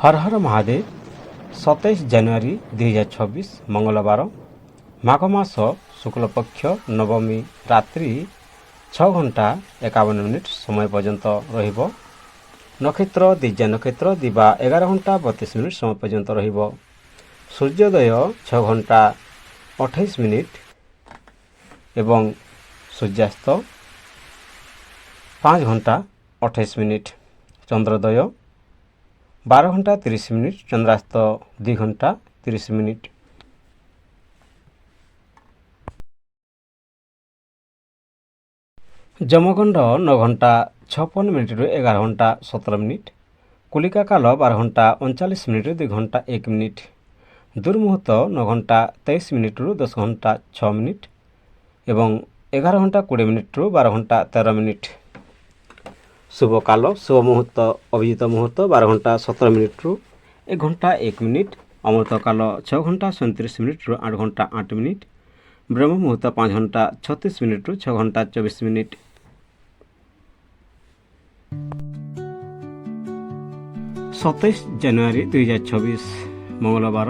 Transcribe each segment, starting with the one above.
ହର ହର ମହାଦେବ। 27 ଜାନୁଆରୀ 2026, ମଙ୍ଗଳବାର, ମାଘ ମାସ ଶୁକ୍ଳପକ୍ଷ ନବମୀ ରାତ୍ରି 6 ଘଣ୍ଟା 51 ମିନିଟ୍ ସମୟ ପର୍ଯ୍ୟନ୍ତ ରହିବ। ନକ୍ଷତ୍ର ଦ୍ୱିଜା ନକ୍ଷତ୍ର ଦିବା 11 ଘଣ୍ଟା 32 ମିନିଟ୍ ସମୟ ପର୍ଯ୍ୟନ୍ତ ରହିବ। ସୂର୍ଯ୍ୟୋଦୟ 6 ଘଣ୍ଟା 28 ମିନିଟ୍ ଏବଂ ସୂର୍ଯ୍ୟାସ୍ତ 5 ଘଣ୍ଟା 28 ମିନିଟ୍। ଚନ୍ଦ୍ରୋଦୟ 12 ଘଣ୍ଟା 30 ମିନିଟ୍, ଚନ୍ଦ୍ରାସ୍ତ 2 ଘଣ୍ଟା 30 ମିନିଟ୍। ଯମଗଣ୍ଡ 9 ଘଣ୍ଟା 56 ମିନିଟ୍ରୁ 11 ଘଣ୍ଟା 17 ମିନିଟ୍। କୁଲିକା କାଳ 12 ଘଣ୍ଟା 39 ମିନିଟ୍ରୁ 2 ଘଣ୍ଟା 1 ମିନିଟ୍। ଦୁର୍ମୁହୂର୍ତ୍ତ 9 ଘଣ୍ଟା 23 ମିନିଟ୍ରୁ 10 ଘଣ୍ଟା 6 ମିନିଟ୍ ଏବଂ 11 ଘଣ୍ଟା 20 ମିନିଟ୍ରୁ 12 ଘଣ୍ଟା 13 ମିନିଟ୍। ଶୁଭକାଳ, ଶୁଭ ମୁହୂର୍ତ୍ତ, ଅଭିଜିତ ମୁହୂର୍ତ୍ତ 12 ଘଣ୍ଟା 17 ମିନିଟ୍ରୁ 1 ଘଣ୍ଟା 1 ମିନିଟ୍। ଅମୃତ କାଳ 6 ଘଣ୍ଟା 37 ମିନିଟ୍ରୁ 8 ଘଣ୍ଟା 8 ମିନିଟ୍। ବ୍ରହ୍ମ ମୁହୂର୍ତ୍ତ 5 ଘଣ୍ଟା 36 ମିନିଟ୍ରୁ 6 ଘଣ୍ଟା 24 ମିନିଟ୍। 27 ଜାନୁଆରୀ 2026, ମଙ୍ଗଳବାର,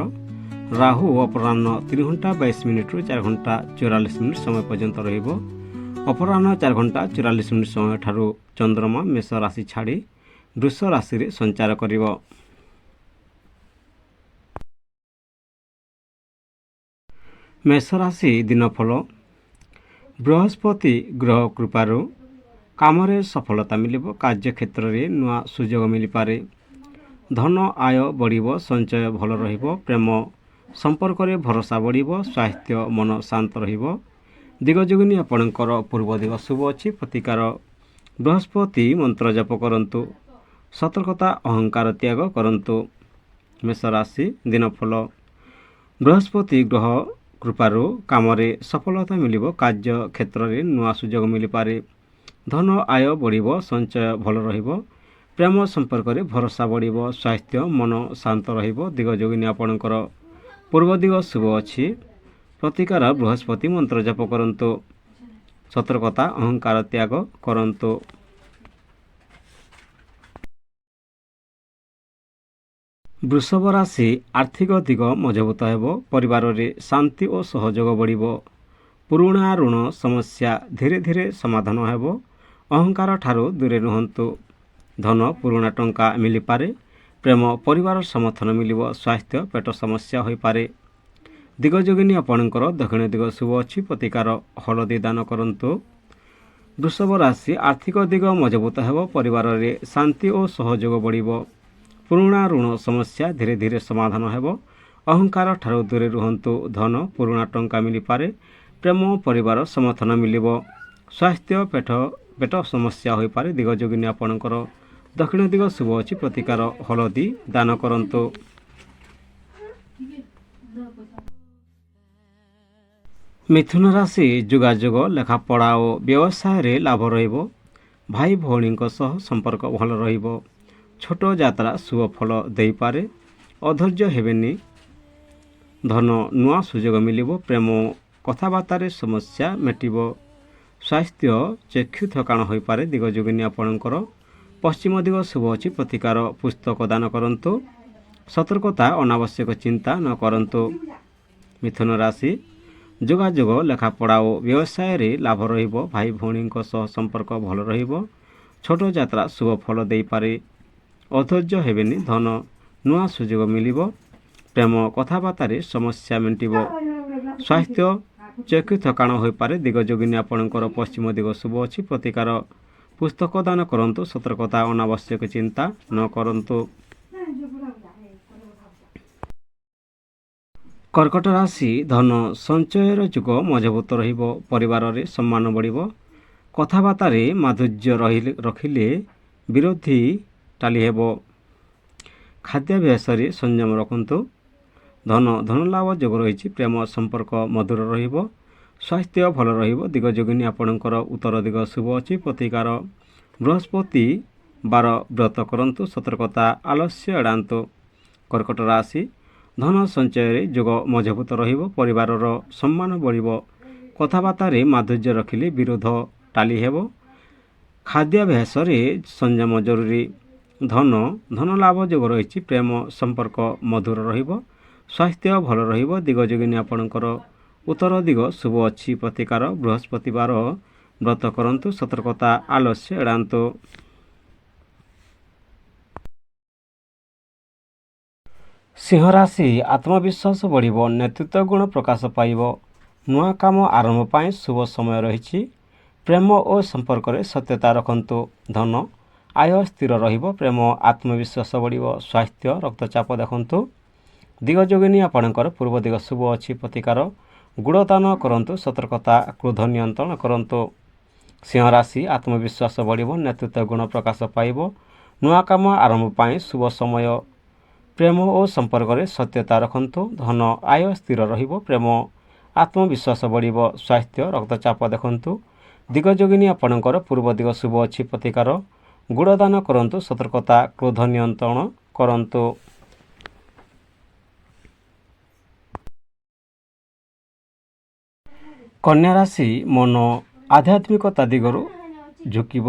ରାହୁ ଅପରାହ୍ନ 3 ଘଣ୍ଟା 22 ମିନିଟ୍ରୁ 4 ଘଣ୍ଟା 44 ମିନିଟ୍ ସମୟ ପର୍ଯ୍ୟନ୍ତ ରହିବ। ଅପରାହ୍ନ 4 ଘଣ୍ଟା 44 ମିନିଟ୍ ସମୟଠାରୁ ଚନ୍ଦ୍ରମା ମେଷ ରାଶି ଛାଡ଼ି ବୃଷ ରାଶିରେ ସଞ୍ଚାର କରିବ। ମେଷ ରାଶି ଦିନଫଳ। ବୃହସ୍ପତି ଗ୍ରହ କୃପାରୁ କାମରେ ସଫଳତା ମିଳିବ। କାର୍ଯ୍ୟକ୍ଷେତ୍ରରେ ନୂଆ ସୁଯୋଗ ମିଳିପାରେ। ଧନ ଆୟ ବଢ଼ିବ। ସଞ୍ଚୟ ଭଲ ରହିବ। ପ୍ରେମ ସମ୍ପର୍କରେ ଭରସା ବଢ଼ିବ। ସ୍ୱାସ୍ଥ୍ୟ, ମନ ଶାନ୍ତ ରହିବ। ଦିଗଯୋଗିନୀ ଆପଣଙ୍କର ପୂର୍ବ ଦିଗ ଶୁଭ ଅଛି। ପ୍ରତିକାର, ବୃହସ୍ପତି ମନ୍ତ୍ର ଜପ କରନ୍ତୁ। ସତର୍କତା, ଅହଙ୍କାର ତ୍ୟାଗ କରନ୍ତୁ। ମେଷ ରାଶି ଦିନଫଳ। ବୃହସ୍ପତି ଗ୍ରହ କୃପାରୁ କାମରେ ସଫଳତା ମିଳିବ। କାର୍ଯ୍ୟ କ୍ଷେତ୍ରରେ ନୂଆ ସୁଯୋଗ ମିଳିପାରେ। ଧନ ଆୟ ବଢ଼ିବ। ସଞ୍ଚୟ ଭଲ ରହିବ। ପ୍ରେମ ସମ୍ପର୍କରେ ଭରସା ବଢ଼ିବ। ସ୍ୱାସ୍ଥ୍ୟ, ମନ ଶାନ୍ତ ରହିବ। ଦିଗଯୋଗିନୀ ଆପଣଙ୍କର ପୂର୍ବ ଦିଗ ଶୁଭ ଅଛି। ପ୍ରତିକାର, ବୃହସ୍ପତି ମନ୍ତ୍ର ଜପ କରନ୍ତୁ। ସତର୍କତା, ଅହଙ୍କାର ତ୍ୟାଗ କରନ୍ତୁ। ବୃଷଭ ରାଶି, ଆର୍ଥିକ ଦିଗ ମଜବୁତ ହେବ। ପରିବାରରେ ଶାନ୍ତି ଓ ସହଯୋଗ ବଢ଼ିବ। ପୁରୁଣା ଋଣ ସମସ୍ୟା ଧୀରେ ଧୀରେ ସମାଧାନ ହେବ। ଅହଙ୍କାର ଠାରୁ ଦୂରେ ରୁହନ୍ତୁ। ଧନ, ପୁରୁଣା ଟଙ୍କା ମିଳିପାରେ। ପ୍ରେମ, ପରିବାର ସମର୍ଥନ ମିଳିବ। ସ୍ୱାସ୍ଥ୍ୟ, ପେଟ ସମସ୍ୟା ହୋଇପାରେ। ଦିଗଯୋଗିନୀ ଆପଣଙ୍କର ଦକ୍ଷିଣ ଦିଗ ଶୁଭ ଅଛି। ପ୍ରତିକାର, ହଳଦୀ ଦାନ କରନ୍ତୁ। ବୃଷଭ ରାଶି, ଆର୍ଥିକ ଦିଗ ମଜବୁତ ହେବ। ପରିବାରରେ ଶାନ୍ତି ଓ ସହଯୋଗ ବଢ଼ିବ। ପୁରୁଣା ଋଣ ସମସ୍ୟା ଧୀରେ ଧୀରେ ସମାଧାନ ହେବ। ଅହଙ୍କାର ଠାରୁ ଦୂରେ ରୁହନ୍ତୁ। ଧନ, ପୁରୁଣା ଟଙ୍କା ମିଳିପାରେ। ପ୍ରେମ, ପରିବାର ସମର୍ଥନ ମିଳିବ। ସ୍ୱାସ୍ଥ୍ୟ, ପେଟ ସମସ୍ୟା ହୋଇପାରେ। ଦିଗଯୋଗିନୀ ଆପଣଙ୍କର ଦକ୍ଷିଣ ଦିଗ ଶୁଭ ଅଛି। ପ୍ରତିକାର, ହଳଦୀ ଦାନ କରନ୍ତୁ। ମିଥୁନ ରାଶି, ଯୋଗାଯୋଗ, ଲେଖାପଢ଼ା ଓ ବ୍ୟବସାୟରେ ଲାଭ ରହିବ। ଭାଇ ଭଉଣୀଙ୍କ ସହ ସମ୍ପର୍କ ଭଲ ରହିବ। ଛୋଟ ଯାତ୍ରା ଶୁଭ ଫଳ ଦେଇପାରେ। ଅଧୈର୍ଯ୍ୟ ହେବେନି। ଧନ, ନୂଆ ସୁଯୋଗ ମିଳିବ। ପ୍ରେମ, କଥାବାର୍ତ୍ତାରେ ସମସ୍ୟା ମେଟିବ। ସ୍ୱାସ୍ଥ୍ୟ, ଚକ୍ଷୁ ଥକାଣ ହୋଇପାରେ। ଦିଗଯୋଗିନୀ ଆପଣଙ୍କର ପଶ୍ଚିମ ଦିଗ ଶୁଭ ଅଛି। ପ୍ରତିକାର, ପୁସ୍ତକ ଦାନ କରନ୍ତୁ। ସତର୍କତା, ଅନାବଶ୍ୟକ ଚିନ୍ତା ନ କରନ୍ତୁ। ମିଥୁନ ରାଶି, ଯୋଗାଯୋଗ, ଲେଖାପଢ଼ା ଓ ବ୍ୟବସାୟରେ ଲାଭ ରହିବ। ଭାଇ ଭଉଣୀଙ୍କ ସହ ସମ୍ପର୍କ ଭଲ ରହିବ। ଛୋଟ ଯାତ୍ରା ଶୁଭ ଫଳ ଦେଇପାରେ। ଅଧୈର୍ଯ୍ୟ ହେବେନି। ଧନ, ନୂଆ ସୁଯୋଗ ମିଳିବ। ପ୍ରେମ, କଥାବାର୍ତ୍ତାରେ ସମସ୍ୟା ମେଣ୍ଟିବ। ସ୍ୱାସ୍ଥ୍ୟ, ଚକ୍ଷୁ ଥକାଣ ହୋଇପାରେ। ଦିଗଯୋଗିନୀ ଆପଣଙ୍କର ପଶ୍ଚିମ ଦିଗ ଶୁଭ ଅଛି। ପ୍ରତିକାର, ପୁସ୍ତକ ଦାନ କରନ୍ତୁ। ସତର୍କତା, ଅନାବଶ୍ୟକ ଚିନ୍ତା ନ କରନ୍ତୁ। କର୍କଟ ରାଶି, ଧନ ସଞ୍ଚୟର ଯୁଗ ମଜବୁତ ରହିବ। ପରିବାରରେ ସମ୍ମାନ ବଢ଼ିବ। କଥାବାର୍ତ୍ତାରେ ମାଧୁର୍ଯ୍ୟ ରଖିଲେ ବିରୋଧୀ ଟାଳି ହେବ। ଖାଦ୍ୟାଭ୍ୟାସରେ ସଂଯମ ରଖନ୍ତୁ। ଧନ, ଧନଲାଭ ଯୋଗ ରହିଛି। ପ୍ରେମ ସମ୍ପର୍କ ମଧୁର ରହିବ। ସ୍ୱାସ୍ଥ୍ୟ ଭଲ ରହିବ। ଦିଗଯୋଗିନୀ ଆପଣଙ୍କର ଉତ୍ତର ଦିଗ ଶୁଭ ଅଛି। ପ୍ରତିକାର, ବୃହସ୍ପତି ବାର ବ୍ରତ କରନ୍ତୁ। ସତର୍କତା, ଆଲସ୍ୟ ଏଡ଼ାନ୍ତୁ। କର୍କଟ ରାଶି, ଧନ ସଞ୍ଚୟରେ ଯୋଗ ମଜବୁତ ରହିବ। ପରିବାରର ସମ୍ମାନ ବଢ଼ିବ। କଥାବାର୍ତ୍ତାରେ ମାଧୁର୍ଯ୍ୟ ରଖିଲେ ବିରୋଧ ଟାଳି ହେବ। ଖାଦ୍ୟାଭ୍ୟାସରେ ସଂଯମ ଜରୁରୀ। ଧନ, ଧନ ଲାଭ ଯୋଗ ରହିଛି। ପ୍ରେମ ସମ୍ପର୍କ ମଧୁର ରହିବ। ସ୍ୱାସ୍ଥ୍ୟ ଭଲ ରହିବ। ଦିଗ ଯୋଗିନୀ ଆପଣଙ୍କର ଉତ୍ତର ଦିଗ ଶୁଭ ଅଛି। ପ୍ରତିକାର, ବୃହସ୍ପତିବାର ବ୍ରତ କରନ୍ତୁ। ସତର୍କତା, ଆଲସ୍ୟ ଏଡ଼ାନ୍ତୁ। ସିଂହ ରାଶି, ଆତ୍ମବିଶ୍ୱାସ ବଢ଼ିବ। ନେତୃତ୍ୱ ଗୁଣ ପ୍ରକାଶ ପାଇବ। ନୂଆ କାମ ଆରମ୍ଭ ପାଇଁ ଶୁଭ ସମୟ ରହିଛି। ପ୍ରେମ ଓ ସମ୍ପର୍କରେ ସତ୍ୟତା ରଖନ୍ତୁ। ଧନ, ଆୟ ସ୍ଥିର ରହିବ। ପ୍ରେମ, ଆତ୍ମବିଶ୍ୱାସ ବଢ଼ିବ। ସ୍ୱାସ୍ଥ୍ୟ, ରକ୍ତଚାପ ଦେଖନ୍ତୁ। ଦିଗ ଯୋଗିନୀ ଆପଣଙ୍କର ପୂର୍ବ ଦିଗ ଶୁଭ ଅଛି। ପ୍ରତିକାର, ଗୁଡ଼ ଦାନ କରନ୍ତୁ। ସତର୍କତା, କ୍ରୋଧ ନିୟନ୍ତ୍ରଣ କରନ୍ତୁ। ସିଂହ ରାଶି, ଆତ୍ମବିଶ୍ୱାସ ବଢ଼ିବ। ନେତୃତ୍ୱ ଗୁଣ ପ୍ରକାଶ ପାଇବ। ନୂଆ କାମ ଆରମ୍ଭ ପାଇଁ ଶୁଭ ସମୟ। ପ୍ରେମ ଓ ସମ୍ପର୍କରେ ସତ୍ୟତା ରଖନ୍ତୁ। ଧନ, ଆୟ ସ୍ଥିର ରହିବ। ପ୍ରେମ, ଆତ୍ମବିଶ୍ୱାସ ବଢ଼ିବ। ସ୍ୱାସ୍ଥ୍ୟ, ରକ୍ତଚାପ ଦେଖନ୍ତୁ। ଦିଗ ଯୋଗିନୀ ଆପଣଙ୍କର ପୂର୍ବ ଦିଗ ଶୁଭ ଅଛି। ପ୍ରତିକାର, ଗୁଡ଼ ଦାନ କରନ୍ତୁ। ସତର୍କତା, କ୍ରୋଧ ନିୟନ୍ତ୍ରଣ କରନ୍ତୁ। କନ୍ୟା ରାଶି, ମନ ଆଧ୍ୟାତ୍ମିକତା ଦିଗରୁ ଝୁକିବ।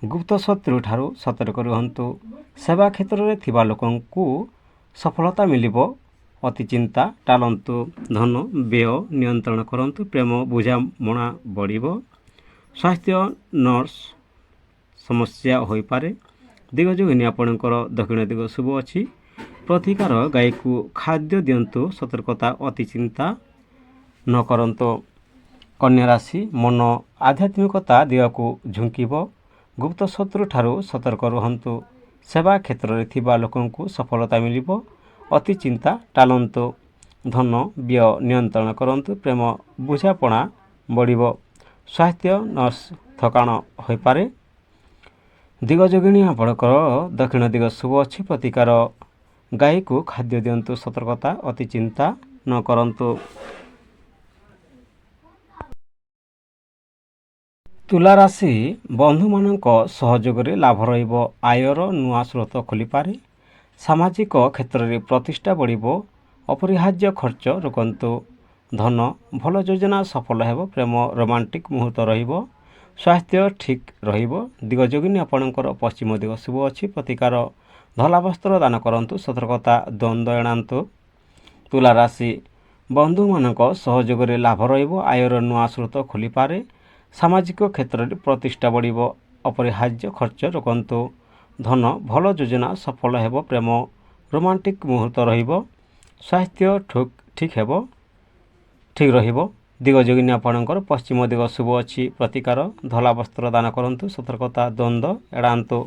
ଗୁପ୍ତ ଶତ୍ରୁ ଠାରୁ ସତର୍କ ରୁହନ୍ତୁ। ସେବା କ୍ଷେତ୍ରରେ ଥିବା ଲୋକଙ୍କୁ ସଫଳତା ମିଳିବ। ଅତି ଚିନ୍ତା ଟାଳନ୍ତୁ। ଧନ, ବ୍ୟୟ ନିୟନ୍ତ୍ରଣ କରନ୍ତୁ। ପ୍ରେମ, ବୁଝାମଣା ବଢ଼ିବ। ସ୍ୱାସ୍ଥ୍ୟ, ନର୍ଭ ସମସ୍ୟା ହୋଇପାରେ। ଦିଗ ଯୋଗିନୀ ଆପଣଙ୍କର ଦକ୍ଷିଣ ଦିଗ ଶୁଭ ଅଛି। ପ୍ରତିକାର, ଗାଈକୁ ଖାଦ୍ୟ ଦିଅନ୍ତୁ। ସତର୍କତା, ଅତି ଚିନ୍ତା ନ କରନ୍ତୁ। କନ୍ୟା ରାଶି, ମନ ଆଧ୍ୟାତ୍ମିକତା ଦିଗକୁ ଝୁଙ୍କିବ। ଗୁପ୍ତ ଶତ୍ରୁ ଠାରୁ ସତର୍କ ରୁହନ୍ତୁ। ସେବା କ୍ଷେତ୍ରରେ ଥିବା ଲୋକଙ୍କୁ ସଫଳତା ମିଳିବ। ଅତି ଚିନ୍ତା ଟାଳନ୍ତୁ। ଧନ, ବ୍ୟୟ ନିୟନ୍ତ୍ରଣ କରନ୍ତୁ। ପ୍ରେମ, ବୁଝାପଣା ବଢ଼ିବ। ସ୍ୱାସ୍ଥ୍ୟ, ନର୍ଭ ଥକାଣ ହୋଇପାରେ। ଦିଗ ଯୋଗିନୀ ଆପଣଙ୍କର ଦକ୍ଷିଣ ଦିଗ ଶୁଭ ଅଛି। ପ୍ରତିକାର, ଗାଈକୁ ଖାଦ୍ୟ ଦିଅନ୍ତୁ। ସତର୍କତା, ଅତି ଚିନ୍ତା ନ କରନ୍ତୁ। ତୁଲା ରାଶି, ବନ୍ଧୁମାନଙ୍କ ସହଯୋଗରେ ଲାଭ ରହିବ। ଆୟର ନୂଆ ସ୍ରୋତ ଖୋଲିପାରେ। ସାମାଜିକ କ୍ଷେତ୍ରରେ ପ୍ରତିଷ୍ଠା ବଢ଼ିବ। ଅପରିହାର୍ଯ୍ୟ ଖର୍ଚ୍ଚ ରୋକନ୍ତୁ। ଧନ, ଭଲ ଯୋଜନା ସଫଳ ହେବ। ପ୍ରେମ, ରୋମାଣ୍ଟିକ୍ ମୁହୂର୍ତ୍ତ ରହିବ। ସ୍ୱାସ୍ଥ୍ୟ ଠିକ୍ ରହିବ। ଦିଗ ଯୋଗିନୀ ଆପଣଙ୍କର ପଶ୍ଚିମ ଦିଗ ଶୁଭ ଅଛି। ପ୍ରତିକାର, ଧଳା ବସ୍ତ୍ର ଦାନ କରନ୍ତୁ। ସତର୍କତା, ଦ୍ୱନ୍ଦ୍ୱ ଏଡ଼ାନ୍ତୁ। ତୁଲା ରାଶି, ବନ୍ଧୁମାନଙ୍କ ସହଯୋଗରେ ଲାଭ ରହିବ। ଆୟର ନୂଆ ସ୍ରୋତ ଖୋଲିପାରେ। ସାମାଜିକ କ୍ଷେତ୍ରରେ ପ୍ରତିଷ୍ଠା ବଢ଼ିବ। ଅପରିହାର୍ଯ୍ୟ ଖର୍ଚ୍ଚ ରୋକନ୍ତୁ। ଧନ, ଭଲ ଯୋଜନା ସଫଳ ହେବ। ପ୍ରେମ, ରୋମାଣ୍ଟିକ୍ ମୁହୂର୍ତ୍ତ ରହିବ। ସ୍ୱାସ୍ଥ୍ୟ ଠିକ୍ ହେବ, ଠିକ୍ ରହିବ। ଦିଗ ଯୋଗିନୀ ଆପଣଙ୍କର ପଶ୍ଚିମ ଦିଗ ଶୁଭ ଅଛି। ପ୍ରତିକାର, ଧଳା ବସ୍ତ୍ର ଦାନ କରନ୍ତୁ। ସତର୍କତା, ଦ୍ୱନ୍ଦ୍ୱ ଏଡ଼ାନ୍ତୁ।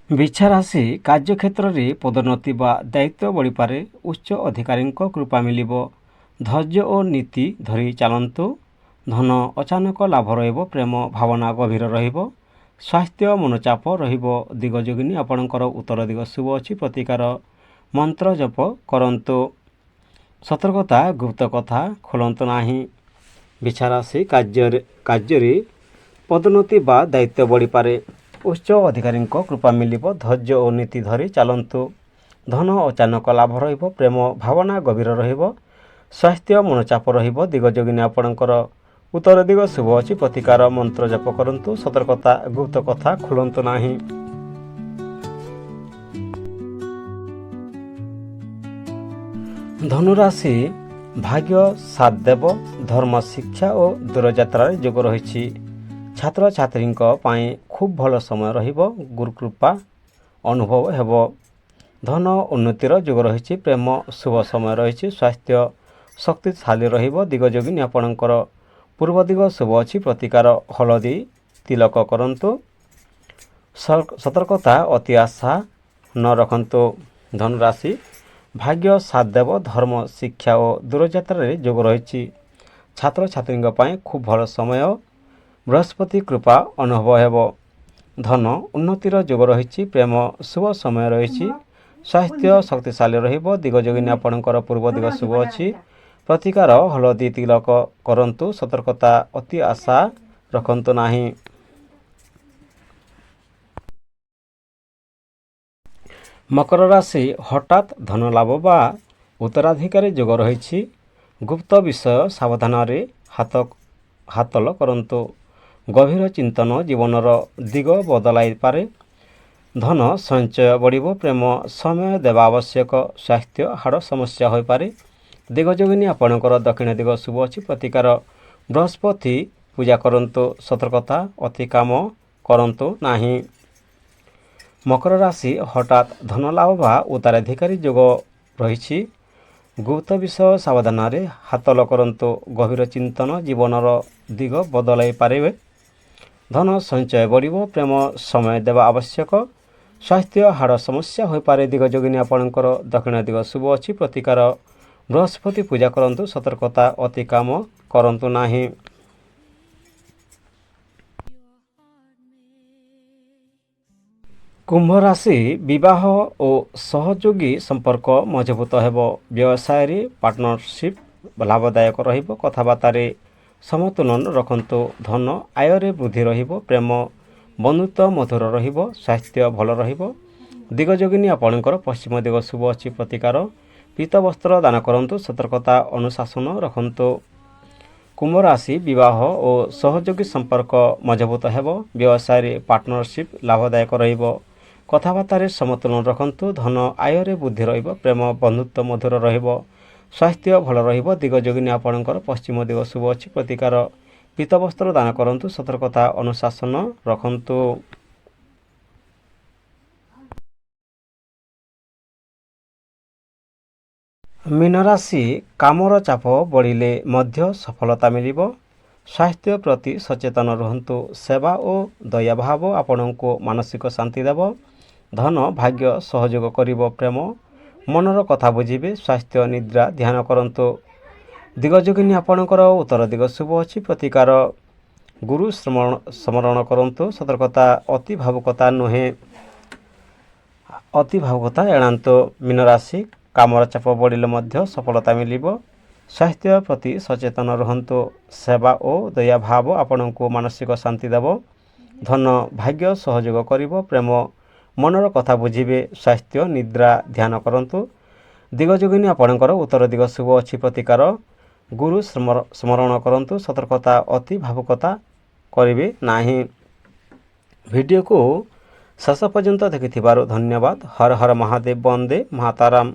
ବିଛା ରାଶି, କାର୍ଯ୍ୟକ୍ଷେତ୍ରରେ ପଦୋନ୍ନତି ବା ଦାୟିତ୍ୱ ବଢ଼ିପାରେ। ଉଚ୍ଚ ଅଧିକାରୀଙ୍କ କୃପା ମିଳିବ। ଧୈର୍ଯ୍ୟ ଓ ନୀତି ଧରି ଚାଲନ୍ତୁ। ଧନ, ଅଚାନକ ଲାଭ ରହିବ। ପ୍ରେମ, ଭାବନା ଗଭୀର ରହିବ। ସ୍ୱାସ୍ଥ୍ୟ, ମନଚାପ ରହିବ। ଦିଗ ଯୋଗିନୀ ଆପଣଙ୍କର ଉତ୍ତର ଦିଗ ଶୁଭ ଅଛି। ପ୍ରତିକାର, ମନ୍ତ୍ର ଜପ କରନ୍ତୁ। ସତର୍କତା, ଗୁପ୍ତ କଥା ଖୋଲନ୍ତୁ ନାହିଁ। ବିଛା ରାଶି, କାର୍ଯ୍ୟରେ ପଦୋନ୍ନତି ବା ଦାୟିତ୍ୱ ବଢ଼ିପାରେ। ଉଚ୍ଚ ଅଧିକାରୀଙ୍କ କୃପା ମିଳିବ। ଧୈର୍ଯ୍ୟ ଓ ନୀତି ଧରି ଚାଲନ୍ତୁ। ଧନ, ଅଚାନକ ଲାଭ ରହିବ। ପ୍ରେମ, ଭାବନା ଗଭୀର ରହିବ। ସ୍ୱାସ୍ଥ୍ୟ, ମନଚାପ ରହିବ। ଦିଗ ଯୋଗିନୀ ଆପଣଙ୍କର ଉତ୍ତର ଦିଗ ଶୁଭ ଅଛି। ପ୍ରତିକାର, ମନ୍ତ୍ର ଜପ କରନ୍ତୁ। ସତର୍କତା, ଗୁପ୍ତ କଥା ଖୋଲନ୍ତୁ ନାହିଁ। ଧନୁରାଶି, ଭାଗ୍ୟ ସାଥ ଦେବ। ଧର୍ମ, ଶିକ୍ଷା ଓ ଦୂରଯାତ୍ରାରେ ଯୋଗ ରହିଛି। ଛାତ୍ରଛାତ୍ରୀଙ୍କ ପାଇଁ ଖୁବ୍ ଭଲ ସମୟ ରହିବ। ଗୁରୁକୃପା ଅନୁଭବ ହେବ। ଧନ, ଉନ୍ନତିର ଯୋଗ ରହିଛି। ପ୍ରେମ, ଶୁଭ ସମୟ ରହିଛି। ସ୍ୱାସ୍ଥ୍ୟ ଶକ୍ତିଶାଳୀ ରହିବ। ଦିଗ ଯୋଗିନୀ ଆପଣଙ୍କର ପୂର୍ବ ଦିଗ ଶୁଭ ଅଛି। ପ୍ରତିକାର, ହଳଦୀ ତିଲକ କରନ୍ତୁ। ସତର୍କତା, ଅତି ଆଶା ନ ରଖନ୍ତୁ। ଧନୁରାଶି, ଭାଗ୍ୟ ସାଥ ଦେବ। ଧର୍ମ, ଶିକ୍ଷା ଓ ଦୂରଯାତ୍ରାରେ ଯୋଗ ରହିଛି। ଛାତ୍ରଛାତ୍ରୀଙ୍କ ପାଇଁ ଖୁବ୍ ଭଲ ସମୟ। ବୃହସ୍ପତି କୃପା ଅନୁଭବ ହେବ। ଧନ, ଉନ୍ନତିର ଯୋଗ ରହିଛି। ପ୍ରେମ, ଶୁଭ ସମୟ ରହିଛି। ସ୍ୱାସ୍ଥ୍ୟ ଶକ୍ତିଶାଳୀ ରହିବ। ଦିଗ ଯୋଗିନୀ ଆପଣଙ୍କର ପୂର୍ବ ଦିଗ ଶୁଭ ଅଛି। ପ୍ରତିକାର, ହଳଦୀ ତିଲକ କରନ୍ତୁ। ସତର୍କତା, ଅତି ଆଶା ରଖନ୍ତୁ ନାହିଁ। ମକର ରାଶି, ହଠାତ୍ ଧନ ଲାଭ ବା ଉତ୍ତରାଧିକାରୀ ଯୋଗ ରହିଛି। ଗୁପ୍ତ ବିଷୟ ସାବଧାନରେ ହାତଲ କରନ୍ତୁ। ଗଭୀର ଚିନ୍ତନ ଜୀବନର ଦିଗ ବଦଳାଇପାରେ। ଧନ ସଞ୍ଚୟ ବଢ଼ିବ। ପ୍ରେମ ସମୟ ଦେବା ଆବଶ୍ୟକ। ସ୍ୱାସ୍ଥ୍ୟ ହାଡ଼ ସମସ୍ୟା ହୋଇପାରେ। ଦିଗଯୋଗିନୀ ଆପଣଙ୍କର ଦକ୍ଷିଣ ଦିଗ ଶୁଭ ଅଛି। ପ୍ରତିକାର ବୃହସ୍ପତି ପୂଜା କରନ୍ତୁ। ସତର୍କତା, ଅତି କାମ କରନ୍ତୁ ନାହିଁ। ମକର ରାଶି, ହଠାତ୍ ଧନ ଲାଭ ବା ଉତ୍ତରାଧିକାରୀ ଯୋଗ ରହିଛି। ଗୁପ୍ତ ବିଷୟ ସାବଧାନରେ ହାତଲ କରନ୍ତୁ। ଗଭୀର ଚିନ୍ତନ ଜୀବନର ଦିଗ ବଦଳାଇ ପାରିବେ। ଧନ ସଞ୍ଚୟ ବଢ଼ିବ। ପ୍ରେମ ସମୟ ଦେବା ଆବଶ୍ୟକ। ସ୍ୱାସ୍ଥ୍ୟ ହାଡ଼ ସମସ୍ୟା ହୋଇପାରେ। ଦିଗ ଯୋଗିନୀ ଆପଣଙ୍କର ଦକ୍ଷିଣ ଦିଗ ଶୁଭ ଅଛି। ପ୍ରତିକାର ବୃହସ୍ପତି ପୂଜା କରନ୍ତୁ। ସତର୍କତା, ଅତି କାମ କରନ୍ତୁ ନାହିଁ। କୁମ୍ଭ ରାଶି, ବିବାହ ଓ ସହଯୋଗୀ ସମ୍ପର୍କ ମଜବୁତ ହେବ। ବ୍ୟବସାୟରେ ପାର୍ଟନରସିପ୍ ଲାଭଦାୟକ ରହିବ। କଥାବାର୍ତ୍ତାରେ ସମତୁଲନ ରଖନ୍ତୁ। ଧନ ଆୟରେ ବୃଦ୍ଧି ରହିବ। ପ୍ରେମ ବନ୍ଧୁତ୍ୱ ମଧୁର ରହିବ। ସ୍ୱାସ୍ଥ୍ୟ ଭଲ ରହିବ। ଦିଗଯୋଗିନୀ ଆପଣଙ୍କର ପଶ୍ଚିମ ଦିଗ ଶୁଭ ଅଛି। ପ୍ରତିକାର ପୀତ ବସ୍ତ୍ର ଦାନ କରନ୍ତୁ। ସତର୍କତା, ଅନୁଶାସନ ରଖନ୍ତୁ। କୁମ୍ଭ ରାଶି, ବିବାହ ଓ ସହଯୋଗୀ ସମ୍ପର୍କ ମଜବୁତ ହେବ। ବ୍ୟବସାୟରେ ପାର୍ଟନରସିପ୍ ଲାଭଦାୟକ ରହିବ। କଥାବାର୍ତ୍ତାରେ ସମତୁଲନ ରଖନ୍ତୁ। ଧନ ଆୟରେ ବୃଦ୍ଧି ରହିବ। ପ୍ରେମ ବନ୍ଧୁତ୍ୱ ମଧୁର ରହିବ। ସ୍ୱାସ୍ଥ୍ୟ ଭଲ ରହିବ। ଦିଗଯୋଗିନୀ ଆପଣଙ୍କର ପଶ୍ଚିମ ଦିଗ ଶୁଭ ଅଛି। ପ୍ରତିକାର ପୀତବସ୍ତ୍ର ଦାନ କରନ୍ତୁ। ସତର୍କତା, ଅନୁଶାସନ ରଖନ୍ତୁ। ମୀନରାଶି, କାମର ଚାପ ବଢ଼ିଲେ ମଧ୍ୟ ସଫଳତା ମିଳିବ। ସ୍ୱାସ୍ଥ୍ୟ ପ୍ରତି ସଚେତନ ରୁହନ୍ତୁ। ସେବା ଓ ଦୟାଭାବ ଆପଣଙ୍କୁ ମାନସିକ ଶାନ୍ତି ଦେବ। ଧନ ଭାଗ୍ୟ ସହଯୋଗ କରିବ। ପ୍ରେମ ମନର କଥା ବୁଝିବେ। ସ୍ୱାସ୍ଥ୍ୟ ନିଦ୍ରା ଧ୍ୟାନ କରନ୍ତୁ। ଦିଗଯୋଗିନୀ ଆପଣଙ୍କର ଉତ୍ତର ଦିଗ ଶୁଭ ଅଛି। ପ୍ରତିକାର ଗୁରୁ ସ୍ମରଣ କରନ୍ତୁ। ସତର୍କତା, ଅତି ଭାବୁକତା ନୁହେଁ, ଅତି ଭାବୁକତା ଏଡ଼ାନ୍ତୁ। ମୀନରାଶି, କାମର ଚାପ ବଢ଼ିଲେ ମଧ୍ୟ ସଫଳତା ମିଳିବ। ସ୍ୱାସ୍ଥ୍ୟ ପ୍ରତି ସଚେତନ ରୁହନ୍ତୁ। ସେବା ଓ ଦୟାଭାବ ଆପଣଙ୍କୁ ମାନସିକ ଶାନ୍ତି ଦେବ। ଧନ ଭାଗ୍ୟ ସହଯୋଗ କରିବ। ପ୍ରେମ ମନର କଥା ବୁଝିବେ। ସ୍ୱାସ୍ଥ୍ୟ ନିଦ୍ରା ଧ୍ୟାନ କରନ୍ତୁ। ଦିଗଯୋଗିନୀ ଆପଣଙ୍କର ଉତ୍ତର ଦିଗ ଶୁଭ ଅଛି। ପ୍ରତିକାର ଗୁରୁ ସ୍ମରଣ କରନ୍ତୁ। ସତର୍କତା, ଅତି ଭାବୁକତା କରିବେ ନାହିଁ। ଭିଡ଼ିଓକୁ ଶେଷ ପର୍ଯ୍ୟନ୍ତ ଦେଖିଥିବାରୁ ଧନ୍ୟବାଦ। ହର ହର ମହାଦେବ, ବନ୍ଦେ ମାତାରାମ।